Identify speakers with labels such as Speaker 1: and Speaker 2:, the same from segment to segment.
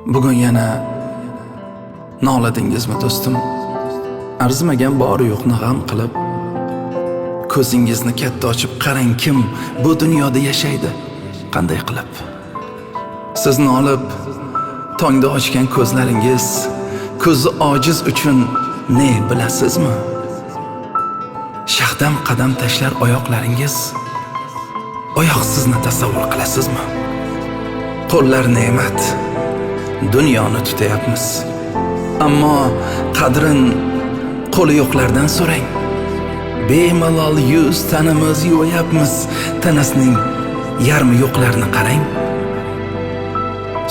Speaker 1: Bugun yana noladingizmi do'stim? Arzimagan bor yo'qni g'am qilib, ko'zingizni katta ochib qarang, kim bu dunyoda yashaydi, qanday qilib? Sizni olib tongda ochgan ko'zlaringiz ko'zi ojiz uchun ne bilasizmi? Shahdam qadam tashlar oyoqlaringiz, oyoqsizni tasavvur qilasizmi? Qo'llar ne'mat, dunyoni tutayapmiz. Ammo qadrin qo'li yo'qlardan so'rang. Bemalol yuz tanimiz yuvayapmiz, tanasining yarmi yo'qlarni qarang.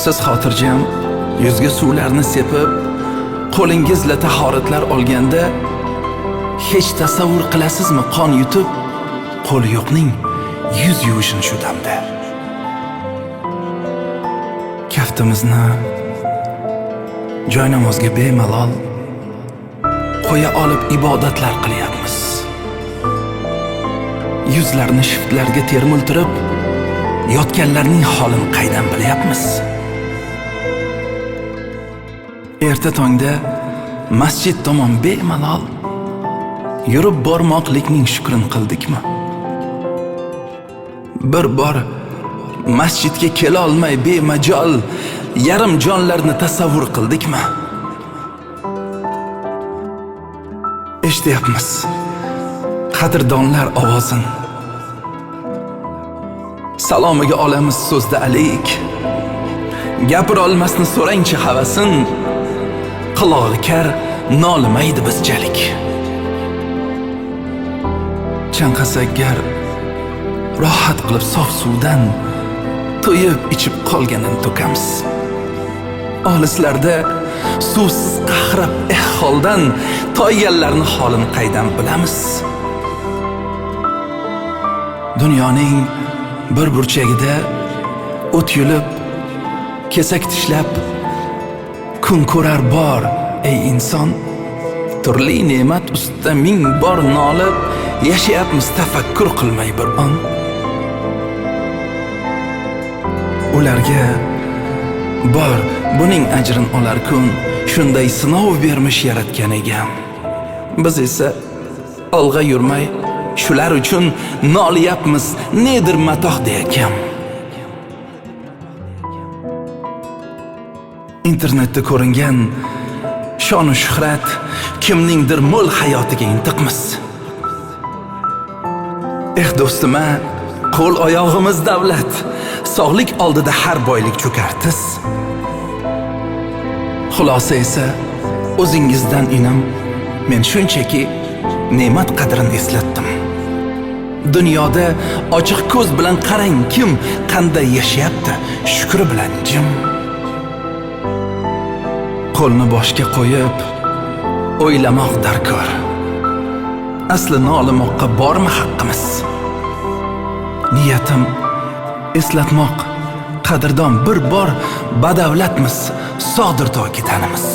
Speaker 1: Siz xotirjam yuzga suvlarni sepib, qo'lingizla tahoratlar olganda hech tasavvur qilasizmi qon yutib qo'li yo'qning yuz yuvishini shu damda? Kaftimizni joy namozga bemalol qo'ya olib ibodatlar qilyapmiz. Yuzlarni shiftlarga termultirib yotganlarning holini qaydan bilyapmiz? Erta tongda masjid tomon bemalol yurib bormoqlikning shukrini qildikmi? Bir bor masjidga kela olmay bemajol yarim jonlarni tasavvur qildikmi? Eshityapmiz qadrdonlar ovozin. Salomiga olamiz so'zda alik. Gapira olmasni so'rangchi havasin. Qulog'i kar nolimaydi bizchalik. Chanqasak gar rohat qilib sof suvdan to'yib ichib qolganini to'kamiz. Olislarda suvsiz qahrab ehholdan toyganlarning holini qaydan bilamiz? Dunyoning bir burchagida o't yulib, kesak tishlab kun ko'rar bor, ey inson. Turli ne'mat ustida ming bor nolib yashayapmiz tafakkur qilmay bir on. Ularga bor buning ajrin olar kun, shunday sinov bermish yaratgan egam. Biz esa olg'a yurmay shular uchun noliyapmiz, nedir matoh deyakam. Internetda ko'ringan shonu shuhrat kimningdir mo'l hayotiga intiqmiz. Eh do'stim, qo'l oyog'imiz davlat, sog'lik oldida har boylik cho'kar tiz. Xulosa esa o'zingizdan inim, men shunchaki ne'mat qadrini eslatdim. Dunyoda ochiq ko'z bilan qarang, kim qanday yashayapti, shukri bilan jim. Qo'lni boshga qo'yib o'ylamoq darkor. Asli nolimoqqa bormi haqqimiz? Niyatim eslatmoq, qadrdon bir bor badavlatmiz, sog'dir toki tanimiz.